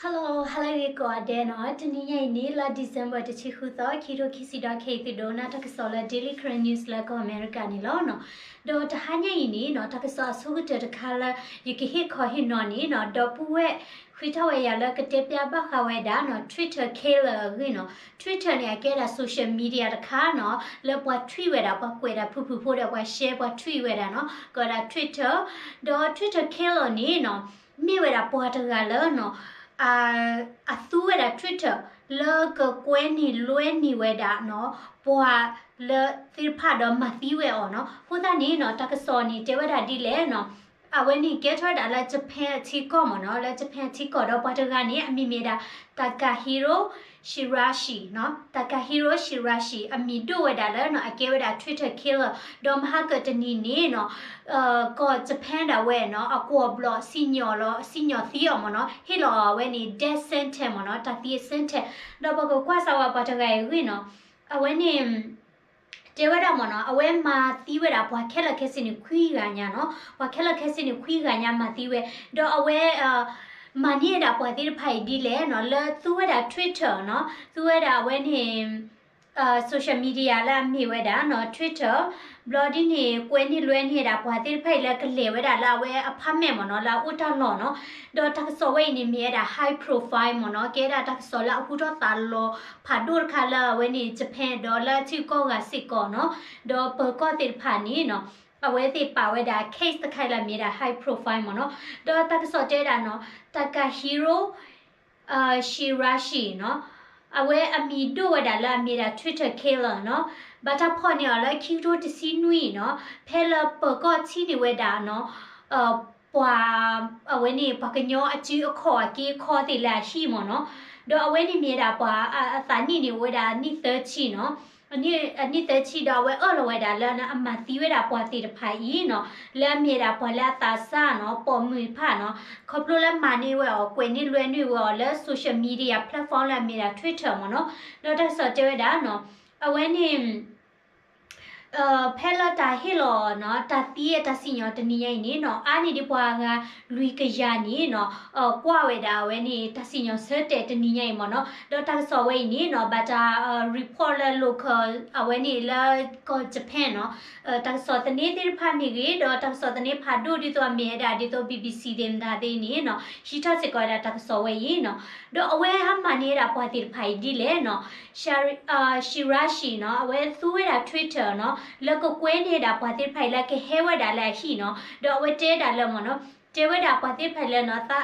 Hello, hello ဂ့ၤကိးဂၤဒဲးနီၤ, တနံၤညါအံၤန့ၣ် လါ December တဆံဃုသီ ခံထိခံဆံဒီး ခဲအံၤသုဒိးနၢ်တၢ်ကစီၣ်လၢ Daily Karen News လၢကီၢ်အမဲရကၤန့ၣ်လီၤနီၤ. ဒီးတဟါညါအံၤန့ၣ်နီၤ တၢ်ကစီၣ်အဆိကတၢၢ်တခါလၢ ယကဟ့ၣ်ခီဟ့ၣ်နီၤန့ၣ်နီၤ ဒီပုၢ်ဝဲၢ်ဃ့ထီၣ်ဝဲယၤလၢကတဲပျၢ်ဘၣ်ဃးဝဲဒၣ်နီၤ Twitter killer အဂ့ၢ်နီၤ. Twitter န့ၣ် အကဲဒၣ် social media တခါနီၤ လၢပှၤ tweet ဝဲဒၣ် ပှၤကွဲးဒၣ်ဖုၣ်ဖုၣ်ဖိဒီးပှၤ share ပှၤ tweet ဝဲဒၣ်နီၤ ကီးဒၣ် Twitter ဒီး Twitter killer န့ၣ်နီၤ မ့ၢ်ဝဲဒၣ်ပှၤတဂၤလၢနီၤ အသူဝဲဒၣ် Twitter လၢကကွဲန့ၢ်လွဲန့ၢ်ဝဲဒၣ်နီၤ ပှၤလၢသ့ၣ်တဖၣ်ဒီးမၤသံဝဲအီၤနီၤ. အဃိသတးန့ၣ်နီၤ တၢ်ကစီၣ်န့ၣ်တဲဝဲဒၣ်ဒ်လဲၣ်နီၤ အဝဲန့ၣ်ကဲထီၣ်ဝဲဒၣ်လၢ Japan အထံကီၢ်မ့ၢ်နီၤ, လၢ Japan အထံကီၢ်ဒီးပှၤတဂၤန့ၣ် အမံၤမ့ၢ်ဒၣ် Takahiro Shirashi နီၤ, Takahiro Shirashi အမံၤဒိၣ်ဝဲဒၣ်လၢနီၤ အကဲဝဲဒၣ် Twitter killer ဒီးမဟါကတနံၤန့ၣ်နီၤ ကီၢ် Japan ဒၣ်ဝဲနီၤ အကွီၢ်ဘျီၣ်စံၣ်ညီၣ်လီၤ စံၣ်ညီၣ်သံအီၤမ့ၢ်နီၤ, ဟ့ၣ်လီၤအဝဲန့ၣ် death sentence မ့ၢ်နီၤ, တၢ်သံအ sentence ဒီးပကကွၢ်စးဝဲပှၤတဂၤအံၤအဂ့ၢ်နီၤ, အဝဲန့ၣ် တဲဝဲဒၣ်မ့ၢ်နီၤ အဝဲမၤသံဝဲဒၣ်ပှၤခဲလၢာ်ခဲဆ့န့ၣ် ခွံဂၤညါနီၤ, ပှၤခဲလၢာ်ခဲဆ့န့ၣ် ခွံဂၤညါမၤသံဝဲ, ဒီးအဝဲ မၤန့ၢ်ဝဲဒၣ်ပှၤသ့ၣ်တဖၣ်အံၤဒ်လဲၣ်နီၤ လၢသူဝဲဒၣ် Twitter နီၤ, သူဝဲဒၣ်အဝဲန့ၣ် social media လၢအမ့ၢ်ဝဲဒၣ်နီၤ Twitter ဘျီဒ်န့ၣ် ကွဲန့ၢ်လွဲန့ၢ်ဝဲဒၣ်ပှၤသ့ၣ်တဖၣ်အံၤလၢကလဲၤဝဲဒၣ်လၢအဝဲ apartment မ့ၢ်နီၤ လၢအအိၣ်တၢ်လီၢ်နီၤ, ဒီးတၢ်ကစီၣ်ဝဲအံၤန့ၣ်မ့ၢ်ဝဲဒၣ် high profile မ့ၢ်နီၤ, ကဲဒၣ်တၢ်ကစီၣ်လၢအဟူထီၣ်သးလီၤဖးဒိၣ်တခါလၢအဝဲန့ၣ် Japan ဒီးလၢထံကီၢ်ဂၤစ့ၢ်ကီးနီၤ, ဒီးပၢၤကီၢ်သ့ၣ်တဖၣ်န့ၣ်နီၤ အဝဲသ့ၣ်ပာ်ဝဲဒၣ် case တခါလၢအမ့ၢ်ဒၣ် high profile မ့ၢ်နီၤ, ဒီးတၢ်ကစီၣ်တဲဝဲဒၣ်နီၤ Takahiro Shirashi နီၤ, အဝဲအမံၤဒိၣ်ဝဲဒၣ်လၢအမ့ၢ်ဒၣ် Twitter killer နီၤ, ဘၣ်တၢ်ဖီၣ်န့ၢ်အီၤလၢခံကထိတဆံနွံနီၤ, ဖဲလၢပၢၤကီၢ်ထံၣ်န့ၢ်ဝဲဒၣ်နီၤ ပှၤ အဝဲန့ၣ် ပှၤကညီအစုအခီၣ်အက့အခီသ့ၣ်လၢအဟံၣ်မ့ၢ်နီၤ, ဒီးအဝဲန့ၣ်မ့ၢ်ဝဲဒၣ်ပှၤအသးနံၣ်န့ၣ်အိၣ်ဝဲဒၣ်နံၣ်သၢဆံနီၤ အနံၣ်သၢဆံဒီးအဝဲအၢၣ်လီၤဝဲဒၣ်လၢအမၤသံဝဲဒၣ်ပှၤသ့ၣ်တဖၣ်အံၤနီၤ, လၢအမ့ၢ်ဝဲဒၣ်ပှၤလၢအသးစၢ်နီၤ ပိာ်မုၣ်တဖၣ်နီၤ, ခီဖျိလၢမၤန့ၢ်ဝဲအီၤ ကွဲးန့ၢ်လွဲန့ၢ်ဝဲအီၤလၢ social media platform လၢအမ့ၢ်ဒၣ် Twitter မ့ၢ်နီၤ, ဒီးတၢ်ကစီၣ်တဲဝဲဒၣ်နီၤ အဝဲန့ၣ် ဖဲလၢတၢ်ဟ့ၣ်လီၤနီၤ တၢ်သံအတၢ်စံၣ်ညီၣ်တနံၤညါအံၤန့ၣ်နီၤ အါန့ၢ်ဒံးပှၤဂၤလွံၢ်ကယၤန့ၣ်နီၤ ကွၢ်ဝဲဒၣ်အဝဲန့ၣ် တၢ်စံၣ်ညီၣ်ဆၢတဲာ်တနံၤညါအံၤမ့ၢ်နီၤ, ဒီးတၢ်ကစီၣ်ဝဲအံၤန့ၣ်နီၤ ဘၣ်တၢ် report လၢ local အဝဲန့ၣ်လၢကီၢ် Japan နီၤ တၢ်ကစီၣ်သန့သ့ၣ်တဖၣ်မ့ၢ်ဂ့ၤ ဒီးတၢ်ကစီၣ်သန့ဖးဒိၣ်ဒ်သိးအမ့ၢ်ဝဲဒၣ်ဒ်သိး BBC သ့ၣ်မတၤသ့ၣ်န့ၣ်နီၤ ဟံးထီၣ်စ့ၢ်ကီးဝဲဒၣ်တၢ်ကစီၣ်ဝဲအံၤနီၤ, ဒီးအဝဲဟးမၤန့ၢ်ဝဲဒၣ်ပှၤသ့ၣ်တဖၣ်အံၤဒ်လဲၣ်နီၤ Shirashi နီၤ အဝဲသူဝဲဒၣ် Twitter နီၤ လၢကကွဲန့ၢ်ဝဲဒၣ်ပှၤသ့ၣ်တဖၣ်အံၤလၢကဟဲဝဲဒၣ်လၢအဟံၣ်နီၤ, ဒီးအဝဲတဲဒၣ်လၢမ့ၢ်နီၤ တဲဝဲဒၣ်ပှၤသ့ၣ်တဖၣ်လၢနီၤ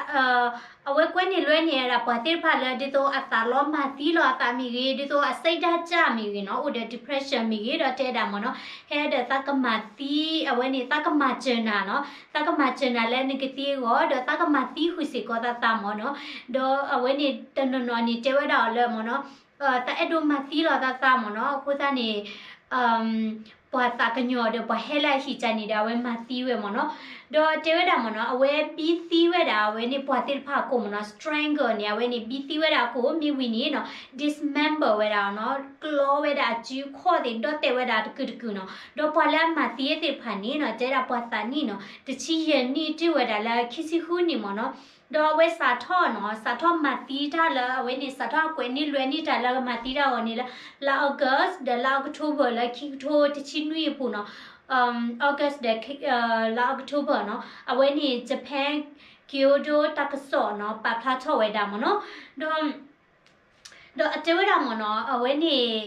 အဝဲကွဲန့ၢ်လွဲန့ၢ်ဝဲဒၣ်ပှၤသ့ၣ်တဖၣ်လၢဒ်သိးအသးလီမၤသံလီၤအသးမ့ၢ်ဂ့ၤ ဒ်သိးအစိတ်ဓာတ်ကျမ့ၢ်ဂ့ၤနီၤ အိၣ်ဒီး depression မ့ၢ်ဂ့ၤ ဒီးတဲဒၣ်မ့ၢ်နီၤ ဟဲဒီးသးကမၤသံ အဝဲန့ၣ် သးကမၤစၢၤနၤနီၤ သးကမၤစၢၤနၤလၢနကသံအဂီၢ် ဒီးသးကမၤသံဃုာ်စ့ၢ်ကီးသးသးမ့ၢ်နီၤ, ဒီးအဝဲန့ၣ်တနီၤနီၤန့ၣ် တဲဝဲဒၣ်အီၤလၢမ့ၢ်နီၤ သးအဲၣ်ဒိးမၤသံလီၤသးသးမ့ၢ်နီၤ အဃိသတးန့ၣ် ပှၤသးကညီၤဒီးပှၤဟဲလၢအဟံၣ်ကန့ၣ်ဒီး အဝဲမၤသံဝဲမ့ၢ်နီၤ, ဒီးတဲဝဲဒၣ်မ့ၢ်နီၤ အဝဲဘံသံဝဲဒၣ်အဝဲန့ၣ်ပှၤသ့ၣ်တဖၣ်အကိာ်မ့ၢ်နီၤ strangle န့ၣ် အဝဲန့ၣ်ဘံသံဝဲဒၣ်အကိာ်မ့ၢ်ဝံၤန့ၣ်နီၤ dismember ဝဲဒၣ်နီၤ ကျီဝဲဒၣ်အစုအခီၣ်သ့ၣ် ဒီၣ်တဲာ်ဝဲဒၣ်တကုာ်တကုာ်နီၤ, ဒီးပှၤလၢအမၤသံသ့ၣ်တဖၣ်န့ၣ်နီၤ တဲဒၣ်ပှၤသးနံၣ်နီၤ တဆံယဲၢ်နံၣ်တုၤဝဲဒၣ်လၢခံဆံဃုနံၣ်မ့ၢ်နီၤ, ဒီးအဝဲစးထီၣ်နီၤ စးထီၣ်မၤသံတၢ်လၢအဝဲန့ၣ် စးထီၣ်ကွဲးန့ၢ်လွဲန့ၢ်တၢ်လၢကမၤသံတၢ်အဂီၢ်န့ၣ်လၢ လါ August ဒီးလါ October လၢခံကထိတဆံနွံအပူၤနီၤ August ဒီး လါ October နီၤ အဝဲန့ၣ် Japan Kyodo တၢ်ကစီၣ်နီၤ ပာ်ဖျါထီၣ်ဝဲဒၣ်မ့ၢ်နီၤ, ဒီး ဒီးအတဲဝဲဒၣ်မ့ၢ်နီၤ အဝဲန့ၣ်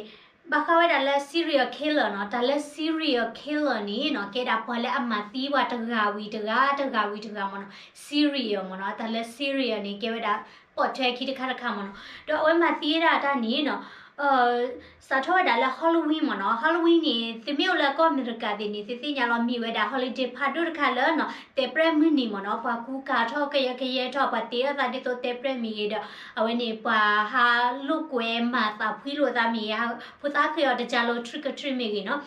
ဘၣ်ဃးဝဲဒၣ်လၢ serial killer နီၤ တၢ်လၢ serial killer န့ၣ်နီၤ ကဲဒၣ်ပှၤလၢအမၤသံပှၤတဂၤဝံၤတဂၤ တဂၤဝံၤတဂၤမ့ၢ်နီၤ serial မ့ၢ်နီၤ တၢ်လၢ serial န့ၣ် ကဲဝဲဒၣ်ပိာ်ထွဲခံတခါတခါမ့ၢ်နီၤ, ဒီးအဝဲမၤသံဝဲဒၣ်တၢ်န့ၣ်နီၤ စးထီၣ်ဝဲဒၣ်လၢ Halloween မ့ၢ်နီၤ, Halloween န့ၣ် သုမ့ၢ်အိၣ်လၢကီၢ်အမဲရကၤသ့ၣ်န့ၣ် သုသ့ၣ်ညါလီၤမ့ၢ်ဝဲဒၣ် holiday ဖးဒိၣ်တခါလၢနီၤ တဲးပြဲၣ်မုၢ်နံၤမ့ၢ်နီၤ, ပှၤကူကၤထီၣ်ကယၢကယဲထီၣ် ပှၤတ့ထီၣ်သးဒ်သိးတဲးပြဲၣ်မ့ၢ်ဂ့ၤဒီး အဝဲန့ၣ် ပှၤဟးလိာ်ကွဲမၤသးဖှံလိာ်သးမ့ၢ်ဂ့ၤ, ဖိသၣ်ဃ့အီၤတကၢလိာ် trick or treat မ့ၢ်ဂ့ၤနီၤ,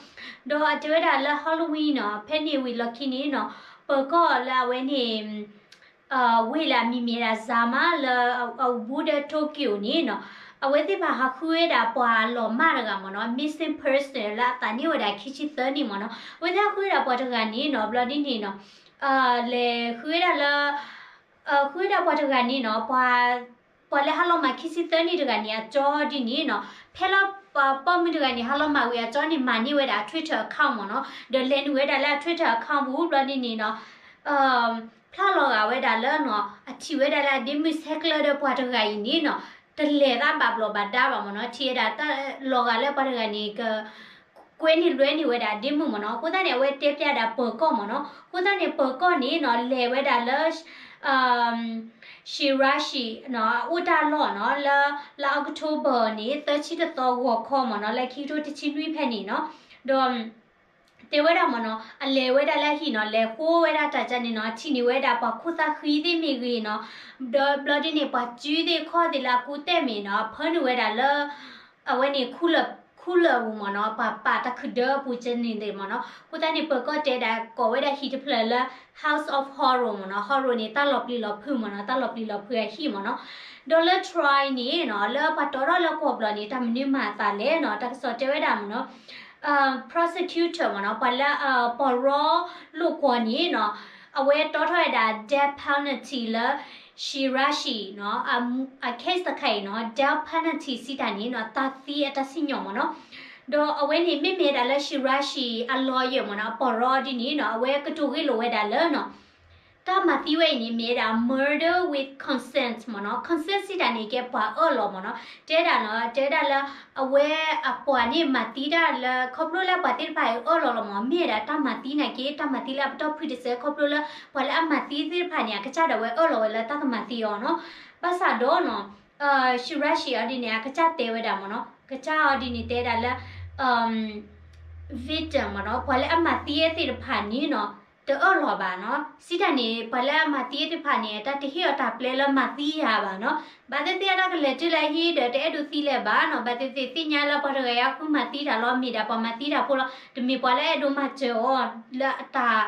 ဒီးအတဲဝဲဒၣ်လၢ Halloween နီၤ ဖဲန့ၣ်ဝံၤလီၢ်ခံန့ၣ်နီၤ ပၢၤကီၢ်လၢအဝဲန့ၣ် ဝ့ၢ်လၢအမံၤမ့ၢ်ဒၣ် Zama လၢအဘူးဒီး Tokyo န့ၣ်နီၤ, အဝဲသ့ၣ်တဖၣ်ဟးဃုဝဲဒၣ်ပှၤလီၤမၢ်တဂၤမ့ၢ်နီၤ, missing person လၢအသးနံၣ်ဝဲဒၣ်ခံဆံသၢနံၣ်မ့ၢ်နီၤ, အဝဲသ့ၣ်ဟးဃုဝဲဒၣ်ပှၤတဂၤန့ၣ်နီၤ, ဘျီဒ်န့ၣ်နီၤ လဲၤဃုဝဲဒၣ်လၢ ဃုဝဲဒၣ်ပှၤတဂၤန့ၣ်နီၤ, ပှၤ ပှၤလၢဟါလီၤမၤခံဆံသၢနံၣ်တဂၤန့ၣ် အကၠီဒ်န့ၣ်နီၤ, ဖဲလၢပှၤပိာ်မုၣ်တဂၤန့ၣ် ဟါလီၤမၤဝံၤအကၠီန့ၣ် မၤန့ၢ်ဝဲဒၣ်အ Twitter account မ့ၢ်နီၤ, ဒီးလဲၤနုာ်ဝဲဒၣ်လၢအ Twitter account ပူၤဘျီဒ်န့ၣ်နီၤ, ဖျါလီၤဂာ်ဝဲဒၣ်လၢနီၤ အထံၣ်ဝဲဒၣ်လၢအဒ့မုၣ်ဆဲးကျၢဒီးပှၤတဂၤအံၤန့ၣ်နီၤ, တလဲၤသးဘၣ်ဘျီးဘၣ်ဒါဘၣ်မ့ၢ်နီၤ, ထံၣ်ဝဲဒၣ်တၢ်လီၤဂာ်လၢပှၤတဂၤန့ၣ် က ကွဲန့ၢ်လွဲန့ၢ်ဝဲဒၣ်ဒ့မုၣ်မ့ၢ်နီၤ, အဃိသတးန့ၣ် အဝဲတဲဖျါဒၣ်ပၢၤကီၢ်မ့ၢ်နီၤ, အဃိသတးန့ၣ် ပၢၤကီၢ်န့ၣ်နီၤ လဲၤဝဲဒၣ်လၢ Shirashi နီၤ အအိၣ်တၢ်လီၢ်နီၤ လၢ လါ October န့ၣ် သၢဆံတသီဂီၤခီမ့ၢ်နီၤ လၢခံကထိတဆံနွံဖဲန့ၣ်နီၤ, ဒီး တဲဝဲဒၣ်မ့ၢ်နီၤ အလဲၤဝဲဒၣ်လၢအဟံၣ်နီၤ လဲၤဃိဝဲဒၣ်တၢ်ကန့ၣ်နီၤ ထံၣ်န့ၢ်ဝဲဒၣ်ပှၤခိၣ်သၣ်ဃံသ့ၣ်မ့ၢ်ဂ့ၤနီၤ, ဒီးဘျီဒ်န့ၣ် ပှၤစုသ့ၣ်ခီၣ်သ့ၣ်လၢအကူတဲာ်မ့ၢ်နီၤ အဖၢနုာ်ဝဲဒၣ်လၢ အဝဲန့ၣ် ခူလၢာ်ပူၤမ့ၢ်နီၤ ပှၤပာ်တၢ်ခုၣ်ဒၢအပူၤကန့ၣ်သ့ၣ်မ့ၢ်နီၤ, အဃိသတးန့ၣ် ပၢၤကီၢ်တဲဒၣ်ကိးဝဲဒၣ်ဟံၣ်တဖျၢၣ်လၢ House of Horror မ့ၢ်နီၤ, horror န့ၣ် တၢ်လီၤပျံၤလီၤဖုးမ့ၢ်နီၤ, တၢ်လီၤပျံၤလီၤဖုးအဟံၣ်မ့ၢ်နီၤ, ဒီးလၢ Troy န့ၣ်နီၤ လၢပှၤတီထီၣ်လၢကီၢ်ဘျီန့ၣ် တၢ်မနုၤမၤအသးလဲၣ်နီၤ တၢ်ကစီၣ်တဲဝဲဒၣ်မ့ၢ်နီၤ prosecutor မ့ၢ်နီၤ ပှၤလၢ ပီၢ်ရီလိာ်ကွီၢ်န့ၣ်နီၤ အဝဲတီထီၣ်ဝဲဒၣ် death penalty လၢ Shirashi နီၤ အ case တခါအံၤနီၤ death penalty စံးတၢ်န့ၣ်နီၤ တၢ်သံအတၢ်စံၣ်ညီၣ်မ့ၢ်နီၤ, ဒီးအဝဲန့ၣ်မ့မ့ၢ်ဝဲဒၣ်လၢ Shirashi အ lawyer မ့ၢ်နီၤ အပီၢ်ရီဒ်န့ၣ်နီၤ အဝဲကတိၤဂ့ၢ်လိာ်ဝဲဒၣ်လၢနီၤ တၢ်မၤသံဝဲအံၤန့ၣ် မ့ၢ်ဝဲဒၣ် murder with consent မ့ၢ်နီၤ, consent စံးတၢ်န့ၣ်ကဲပှၤအၢၣ်လီၤမ့ၢ်နီၤ, တဲဒၣ်နီၤ တဲဝဲဒၣ်လၢ အဝဲအပှၤန့ၣ်မၤသံတၢ်လၢ ခီဖျိလၢပှၤသ့ၣ်တဖၣ်အံၤအၢၣ်လီၤလီၤမ့ၢ် မ့ၢ်ဝဲဒၣ်တၢ်မၤသံနာ်က့ တၢ်မၤသံလၢအပတီၢ်ဖုၣ်တစဲး ခီဖျိလၢ ပှၤလၢအမၤသံသ့ၣ်တဖၣ်န့ၣ် အကစၢ်ဒၣ်ဝဲအၢၣ်လီၤဝဲလၢတၢ်ကမၤသံအီၤနီၤ, ဘၣ်ဆၣ်ဒီးနီၤ Shirashi အီၤဒ်န့ၣ် အကစၢ်တဲဝဲဒၣ်မ့ၢ်နီၤ, ကစၢ်အီၤဒ်န့ၣ်တဲဒၣ်လၢ victim မ့ၢ်နီၤ ပှၤလၢအမၤသံသ့ၣ်တဖၣ်န့ၣ်နီၤ တအၢၣ်လီၤဘၣ်နီၤ, စံးတၢ်န့ၣ် ပှၤလၢအမၤသံသ့ၣ်တဖၣ်န့ၣ် တၢ်တဟ့ၣ်အီၤတၢ်ပျဲလၢမၤသံယၤဘၣ်နီၤ, ဘၣ်သ့ၣ်သ့ၣ်အတၢ်ကလဲၤတုၤလၢဟံၣ်ဒီးတအဲၣ်ဒိးသံလၢၤဘၣ်နီၤ, ဘၣ်သ့ၣ်သ့ၣ်သ့ၣ်ညါလၢပှၤတဂၤအံၤဃုမၤသံတၢ်လီၤ မ့ၢ်ဒၣ်ပှၤမၤသံတၢ်ဖိလီၤ, တမ့ၢ်ပှၤလၢအဲၣ်ဒိးမၤစၢၤအီၤ လၢအတၢ်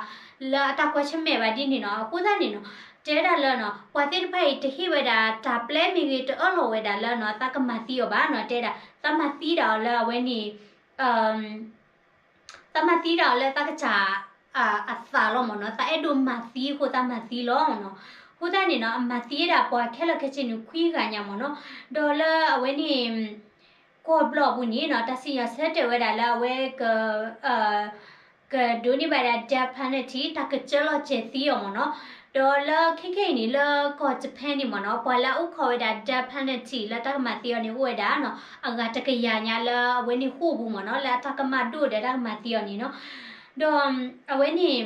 လၢအတၢ်ကွၢ်ဆၢၣ်မဲာ်ဘၣ်ဒ်န့ၣ်နီၤ, အဃိသတးန့ၣ်နီၤ တဲဒၣ်လၢနီၤ ပှၤသ့ၣ်တဖၣ်အံၤတဟ့ၣ်ဝဲဒၣ်တၢ်ပျဲမ့ၢ်ဂ့ၤ တအၢၣ်လီၤဝဲဒၣ်လၢနီၤ သးကမၤသံအီၤဘၣ်နီၤ, တဲဒၣ် သးမၤသံဒၣ်အီၤလၢအဝဲန့ၣ် သးမၤသံဒၣ်အီၤလၢသးကစၢ်အသးလီၤမ့ၢ်နီၤ, သးအဲၣ်ဒိးမၤသံအဃိသးမၤသံလီၤမ့ၢ်နီၤ, အဃိသတးန့ၣ်နီၤ အမၤသံဒၣ်ပှၤခဲလၢာ်ခဲဆ့န့ၣ်ခွံဂၤညါမ့ၢ်နီၤ, ဒီးလၢအဝဲန့ၣ် ကီၢ်ဘျီၣ်ပူၤန့ၣ်နီၤ တၢ်စံၣ်ညီၣ်ဆၢတဲာ်ဝဲဒၣ်လၢအဝဲက ကဒိးန့ၢ်ဘၣ်ဒၣ် death penalty တၢ်ကစၢလီၤစဲၤသံအီၤမ့ၢ်နီၤ, ဒီးလၢခဲခဲအံၤန့ၣ် လၢကီၢ် Japan န့ၣ်မ့ၢ်နီၤ ပှၤလၢအအိၣ်ခိးဝဲဒၣ် death penalty လၢတၢ်ကမၤသံအီၤန့ၣ် အိၣ်ဝဲဒၣ်နီၤ အဂၤတကယၤညါလၢအဝဲန့ၣ်ဃိာ်ပူၤမ့ၢ်နီၤ လၢအတၢ်ကမၣ်ဒိၣ်ဒီးတၢ်ကမၤသံအီၤန့ၣ်နီၤ, ဒီးအဝဲန့ၣ်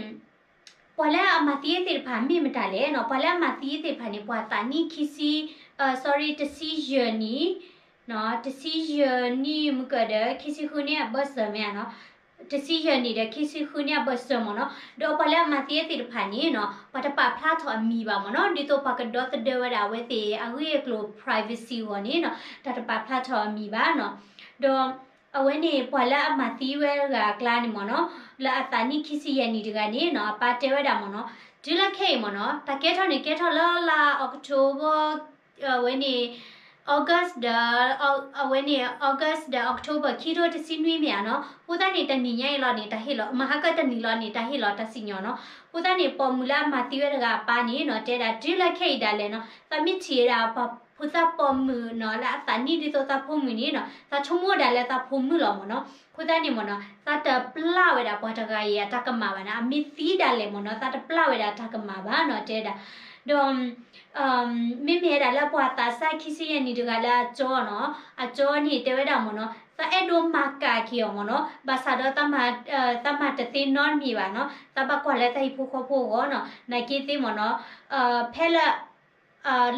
ပှၤလၢအမၤသံသ့ၣ်တဖၣ်မ့ၢ်မတၤလဲၣ်နီၤ, ပှၤလၢအမၤသံသ့ၣ်တဖၣ်န့ၣ် ပှၤသးနံၣ်ခံဆံ sorry တဆံယဲၢ်နံၣ် တဆံယဲၢ်နံၣ်မုၢ်ကၢၢ်ဒီး ခံဆံဃုနံၣ်အဘၢၣ်စၢၤမ့ၢ်ဧါနီၤ, တဆံယဲၢ်နံၣ်ဒီး ခံဆံဃုနံၣ်အဘၢၣ်စၢၤမ့ၢ်နီၤ, ဒီးပှၤလၢအမၤသံသ့ၣ်တဖၣ်န့ၣ်နီၤ ပှၤတပာ်ဖျါထီၣ်အမံၤဘၣ်မ့ၢ်နီၤ, ဒ်သိးပှၤကဒီသဒၢဝဲဒၣ်အဝဲသ့ၣ်အဂ့ၢ်အကျိၤ privacy အဂီၢ်န့ၣ်နီၤ တၢ်တပာ်ဖျါထီၣ်အမံၤဘၣ်နီၤ, ဒီး အဝဲန့ၣ် ပှၤလၢအမၤသံဝဲတဂၤအကျါန့ၣ်မ့ၢ်နီၤ, လၢအသးနံၣ်ခံဆံယဲၢ်နံၣ်တဂၤန့ၣ်နီၤ အပၢ်တဲဝဲဒၣ်မ့ၢ်နီၤ, တုၤလၢခဲအံၤမ့ၢ်နီၤ တၢ်ကဲထီၣ်န့ၣ် ကဲထီၣ်လၢလါ October အဝဲန့ၣ် August ဒီး အဝဲန့ၣ် August ဒီး October ခံထိတဆံနွံမ့ၢ်ဧါနီၤ, အဃိသတးန့ၣ် တနံၤညါအံၤလီၤန့ၣ် တၢ်ဟ့ၣ်လီၤ မဟါကတနံၤလီၤန့ၣ် တၢ်ဟ့ၣ်လီၤတၢ်စံၣ်ညီၣ်နီၤ, အဃိသတးန့ၣ် ပိာ်မုၣ်လၢအမၤသံဝဲတဂၤအပၢ်န့ၣ်နီၤ တဲဒၣ် တုၤလၢခဲအံၤဒၣ်လဲာ်နီၤ သးမ့ၢ်ထံၣ်ဝဲဒၣ်ပှၤဖိသၣ်ပိာ်မုၣ်နီၤ လၢအသးနံၣ်ဒ်သိးသးဖိမုၣ်န့ၣ်နီၤ သးဆိကမိၣ်ဒၣ်လၢသးဖိမုၣ်လီၤမ့ၢ်နီၤ, အဃိသတးန့ၣ်မ့ၢ်နီၤ သးတပျၢ်ဝဲဒၣ်ပှၤတဂၤအံၤအတၢ်ကမၣ်ဘၣ်နီၤ, အမ့ၢ်သံဒၣ်လဲာ်မ့ၢ်နီၤ သးတပျၢ်ဝဲဒၣ်တၢ်ကမၣ်ဘၣ်နီၤ တဲဒၣ်, ဒီး မ့မ့ၢ်ဝဲဒၣ်လၢပှၤသးစၢ်ခံဆံယဲၢ်နံၣ်တဂၤလၢအကၠီနီၤ, အကၠီန့ၣ်တဲဝဲဒၣ်မ့ၢ်နီၤ သးအဲၣ်ဒိးမၤကၣ်က့ၤအီၤမ့ၢ်နီၤ, ဘၣ်ဆၣ်ဒီး သးမၤတသ့နီတမံၤဘၣ်နီၤ, သးဘၣ်ကွၢ်လၢသးဟံၣ်ဖိဃီဖိအဂီၢ်နီၤ, နာ်က့သ့ၣ်မ့ၢ်နီၤ ဖဲလၢ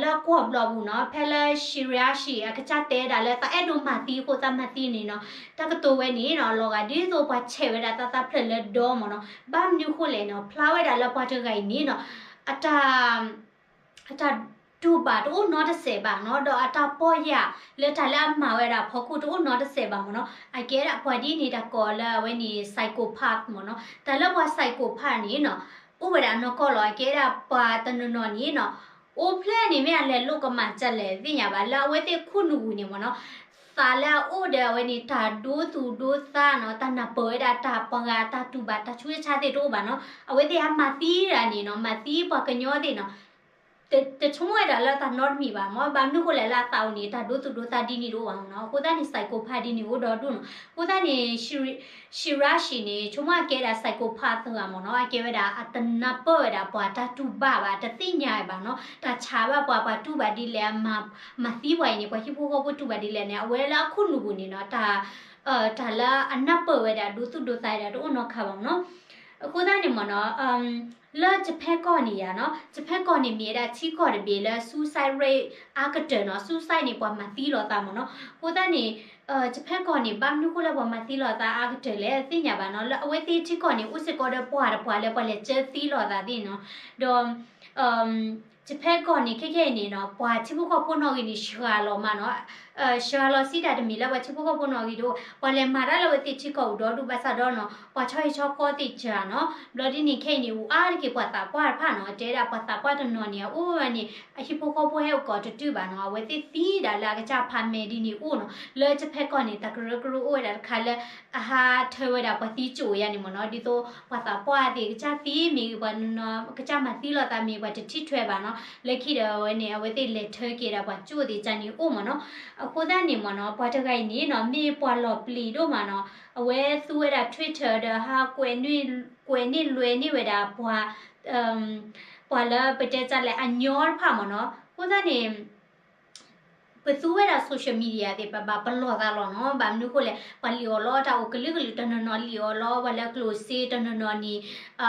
လၢကီၢ်ဘျီၣ်ပူၤနီၤ ဖဲလၢ Shirashi အကစၢ်တဲဒၣ်လၢသးအဲၣ်ဒိးမၤသံအဃိသးမၤသံန့ၣ်နီၤ, တၢ်ကတိၤဝဲန့ၣ်နီၤ လီၤဂာ်ဒ်သိးပှၤဆဲးဝဲဒၣ်သးသးဖျၢၣ်လၢဒီမ့ၢ်နီၤ, ဘၣ်မနုၤဃိလဲၣ်နီၤ ဖျါဝဲဒၣ်လၢပှၤတဂၤအံၤန့ၣ်နီၤ အတၢ် အတၢ်တူၢ်ဘၣ်တအိၣ်နီတစဲးဘၣ်နီၤ, ဒီးအတၢ်ပီၢ်ယၢ်လၢတၢ်လၢအမၤဝဲဒၣ်အဖီခိၣ်တအိၣ်နီတစဲးဘၣ်မ့ၢ်နီၤ, အကဲဒၣ်ပှၤဒ်န့ၣ်တၢ်ကိးလၢအဝဲန့ၣ် psychopath မ့ၢ်နီၤ, တၢ်လၢပှၤ psychopath န့ၣ်နီၤ အိၣ်ဝဲဒၣ်နီၢ်ကီၢ်လီၤ, အကဲဒၣ်ပှၤတနီၤနီၤန့ၣ်နီၤ အိၣ်ဖျဲၣ်န့ၣ်မ့ၢ်အလဲၤလိာ်ကမၣ်ကလဲၣ်သ့ၣ်ညါဘၣ် လၢအဝဲသ့ၣ်ခိၣ်နူာ်ပူၤန့ၣ်မ့ၢ်နီၤ, သးလၢအအိၣ်ဒီးအဝဲန့ၣ် တၢ်ဒိသူၣ်ဒိသးနီၤ, တၢ်နၢ်ပၢၢ်ဝဲဒၣ်တၢ်ပှၤဂၤတၢ်တူၢ်ဘၣ်တၢ်ဆူးဆါသ့ၣ်တအိၣ်ဘၣ်နီၤ, အဝဲသ့ၣ်ဟဲမၤသံတၢ်န့ၣ်နီၤ, မၤသံပှၤကညီသ့ၣ်နီၤ တဆိကမိၣ်ဝဲဒၣ်လၢတၢ်နီတမံၤဘၣ်မၢ်, ဘၣ်မနုၤဃိလဲၣ်လၢအသးအိၣ်န့ၣ် တၢ်ဒိသူၣ်ဒိသးဒ်န့ၣ်တအိၣ်ဘၣ်မၢ်နီၤ. အဃိသတးန့ၣ် psychopath ဒ်န့ၣ်အိၣ်ဒီဒူၣ်နီၤ. အဃိသတးန့ၣ် Shirashi န့ၣ် ဆိကမိၣ်အကဲဒၣ် psychopath သၢဂၤမၢ်နီၤ. အကဲဝဲဒၣ်အတနၢ်ပၢၢ်ဝဲဒၣ်ပှၤ တၢ်တူၢ်ဘၣ်ဘၣ်, တသ့ၣ်ညါဘၣ်နီၤ, တၢ်ဆါဘၣ်ပှၤ, ပှၤတူၢ်ဘၣ်ဒ်လဲၣ်, မၤသံပှၤအံၤန့ၣ် ပှၤဟံၣ်ဖိဃီဖိတူၢ်ဘၣ်ဒ်လဲၣ်န့ၣ် အဝဲလၢအခိၣ်နူာ်ပူၤန့ၣ်နီၤ တၢ် တၢ်လၢအနၢ်ပၢၢ်ဝဲဒၣ် ဒိသူၣ်ဒိသးဝဲဒၣ်တအိၣ်နီတခါဘၣ်မၢ်နီၤ. အဃိသတးန့ၣ်မၢ်နီၤ လၢ Japan ကီၢ်န့ၣ်ယါနီၤ, Japan ကီၢ်န့ၣ် မ့ၢ်ဝဲဒၣ်ထံကီၢ်တဘ့ၣ်လၢ suicide rate အါကတၢၢ်နီၤ, suicide န့ၣ် ပှၤမၤသံလိာ်သးမၢ်နီၤ. အဃိသတးန့ၣ် Japan ကီၢ်န့ၣ် ဘၣ်မနုၤဃိလၢပှၤမၤသံလိာ်သးအါကတၢၢ်လဲၣ် သ့ၣ်ညါဘၣ်နီၤ, လၢအဝဲသ့ၣ်ထံကီၢ်န့ၣ် အိၣ်စ့ၢ်ကီးဒီးပှၤတပှၤလၢပှၤလဲၤကၢသံလိာ်သးသ့ၣ်နီၤ, ဒီး Japan ကီၢ်န့ၣ် ခဲခဲအံၤန့ၣ်နီၤ ပှၤထံဖိကီၢ်ဖိနီၣ်ဂံၢ်န့ၣ် စှၤလီၤမးနီၤ, စှၤလီၤစံးတၢ်တမ့ၢ်လၢပှၤထံဖိကီၢ်ဖိနီၣ်ဂံၢ်တအိၣ်, ပှၤလဲၤမၤတၢ်လၢအဝဲသ့ၣ်ထံကီၢ်အိၣ်ဒီဒူၣ်ဘၣ်ဆၣ်ဒီးနီၤ ပှၤဆီဟံၣ်ဆီဃီသ့ၣ်စှၤနီၤ, ဘျီဒ်န့ၣ်ခဲအံၤန့ၣ် အိၣ်အါတက့ၢ်ပှၤသးပှၢ်တဖၣ်နီၤ, တဲဒၣ်ပှၤသးပှၢ်တနီၤန့ၣ် အအိၣ်ဝဲန့ၣ် အဟံၣ်ဖိဃီဖိဟဲအိၣ်ကိးတတုၤဘၣ်နီၤ, အဝဲသ့ၣ်သံဒၣ်လၢအကစၢ်ဖးမဲာ်ဒ်န့ၣ်အိၣ်နီၤ, လၢ Japan ကီၢ်န့ၣ် တၢ်ကရၢကရိအိၣ်ဝဲဒၣ်တခါလၢ အဟးထၢဝဲဒၣ်ပှၤသံကၠိၣ်ယါန့ၣ်မၢ်နီၤ, ဒ်သိးပှၤသးပှၢ်သ့ၣ်ကစၢ်သံမ့ၢ်ဂ့ၤ ပှၤနီၤကစၢ်မၤသံလိာ်သးမ့ၢ်ပှၤတထံၣ်ထွဲဘၣ်နီၤ, လၢခံဒီးအဝဲန့ၣ် အဝဲသ့ၣ်လဲၤထၢက့ၤဒၣ်ပှၤကၠိၣ်သ့ၣ်ကန့ၣ်အိၣ်မၢ်နီၤ. အဃိသတးန့ၣ်မၢ်နီၤ ပှၤတဂၤအံၤန့ၣ်နီၤ မ့ၢ်ပှၤလီၤပျံၤဒိၣ်မးနီၤ, အဝဲသူဝဲဒၣ် Twitter ဒီးဟးကွဲးန့ၢ်လွဲန့ၢ်ဝဲဒၣ်ပှၤ ပှၤလၢပတဲတၢ်လဲၣ်အညီတဖၣ်မၢ်နီၤ. အဃိသတးန့ၣ် ပသူဝဲဒၣ် social media သ့ၣ် ပဘၣ်ပလီၢ်သးလီၤနီၤ, ဘၣ်မနုၤဃိလဲၣ် ပှၤလံၣ်အီၣ်လီအီၣ်တၢ်အိၣ်ကလုာ်ကလုာ်, တနီၤနီၤလံၣ်အီၣ်လီအီၣ် ပှၤလၢကျိၣ်စ့, တနီၤနီၤန့ၣ်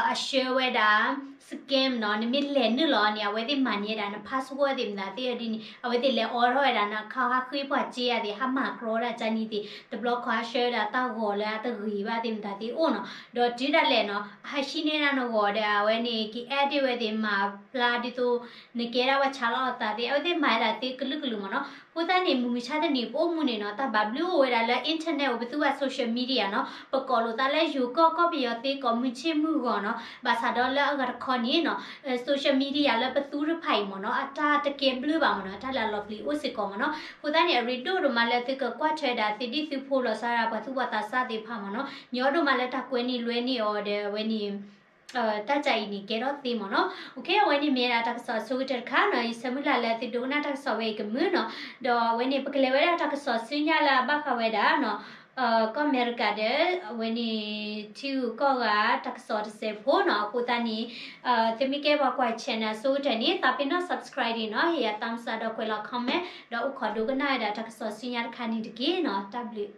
အဆှၢဝဲဒၣ် scam နီၤ, နမ့ၢ်လဲၤနုာ်လီၤန့ၣ် အဝဲသ့ၣ်မၤန့ၢ်ဝဲဒၣ်န password သ့ၣ်မတၤသ့ၣ်ဒ်န့ၣ် အဝဲသ့ၣ်လဲၤအိးထီၣ်ဝဲဒၣ်န account ဟးဃ့ပှၤစ့ယါသ့ၣ် ဟးမၤကြီတၢ်ကန့ၣ်သ့ၣ် တဘျီခီဟးဆှၢဝဲဒၣ်တၢ်ဂီၤလၢအတဂ့ၤဘၣ်သ့ၣ်မတၤသ့ၣ်အိၣ်နီၤ, ဒီးတုၤဒၣ်လဲာ်နီၤ အဟးဟံးန့ၢ်ဒၣ်နဂီၤဒီး အဝဲန့ၣ် က့ၤ edit ဝဲသ့ၣ် မၤဖျါဒ်သိး နကဲဒၣ်ပှၤဆါလီၤအသးသ့ၣ် အဝဲသ့ၣ်မၤဝဲဒၣ်သ့ကလုာ်ကလုာ်မၢ်နီၤ. အဃိသတးန့ၣ် မုၢ်မဆါတနံၤပအိၣ်မူန့ၣ်နီၤ တၢ်ဘၣ်ဘျုးအိၣ်ဝဲဒၣ်လၢ internet အိၣ် ပသူဘၣ် social media နီၤ, ပကိးလိာ်သးလၢယိၤကီၢ်ကီၢ်ပယီၤသ့ ကိးမုၢ်ဆ့ၣ်မုၢ်ဂီၤနီၤ, ဘၣ်ဆၣ်ဒီးလၢအဂၤတခီန့ၣ်နီၤ social media လၢပသူတဖၣ်အံၤမၢ်နီၤ အတၢ်တကဲဘျုးဘၣ်မၢ်နီၤ, တၢ်လၢအလီၤပျံၤအိၣ်စ့ၢ်ကီးမၢ်နီၤ. အဃိသတးန့ၣ် အရ့ဒိၣ်ဒိၣ်မးလၢသုကကွၢ်ထွဲဒၣ် သုဒံၣ်သုဖိလီၤဆီဒၣ် ပှၤသူၣ်ဘီၣ်သးစၢ်သ့ၣ်တဖၣ်မၢ်နီၤ, ညီဒိၣ်မးလၢတၢ်ကွဲးန့ၢ်လွဲန့ၢ်အီၤဒီးအဝဲန့ၣ် တၢ်ကါအံၤန့ၣ်ကဲထီၣ်သ့မၢ်နီၤ. အဝဲန့ၣ်မ့ၢ်ဝဲဒၣ် တၢ်ကစီၣ်အဆိကတၢၢ်တခါနီၤ, ယဆၢမုၢ်လၢ်လၢသုဒိကနၣ်တၢ်ကစီၣ်ဝဲအံၤကမုာ်နီၤ. ဒီးအဝဲန့ၣ် ပကလဲၤဝဲဒၣ်တၢ်ကစီၣ်ဆူညါလၢအဘၣ်ဃးဝဲဒၣ်နီၤ ကီၢ်အမဲရကၤဒီး အဝဲန့ၣ် ထံဂုၤကီၢ်ဂၤတၢ်ကစီၣ်တစဲးဖိနီၤ. အဃိသတးန့ၣ် သုမ့ၢ်ကဲပှၤကွၢ် channel အဆိကတၢၢ်န့ၣ် သးပ့ၤနီၣ် subscribe ဒံးနီၤ, ဟ့ၣ်ယၤ thumbs up ဒီးကွဲးလီၤ comment ဒီးအိၣ်ခိးဒိကနၣ်ဝဲဒၣ်တၢ်ကစီၣ်ဆူညါတခါန့ၣ်တက့ၢ်နီၤ. တၢ်ဘျုး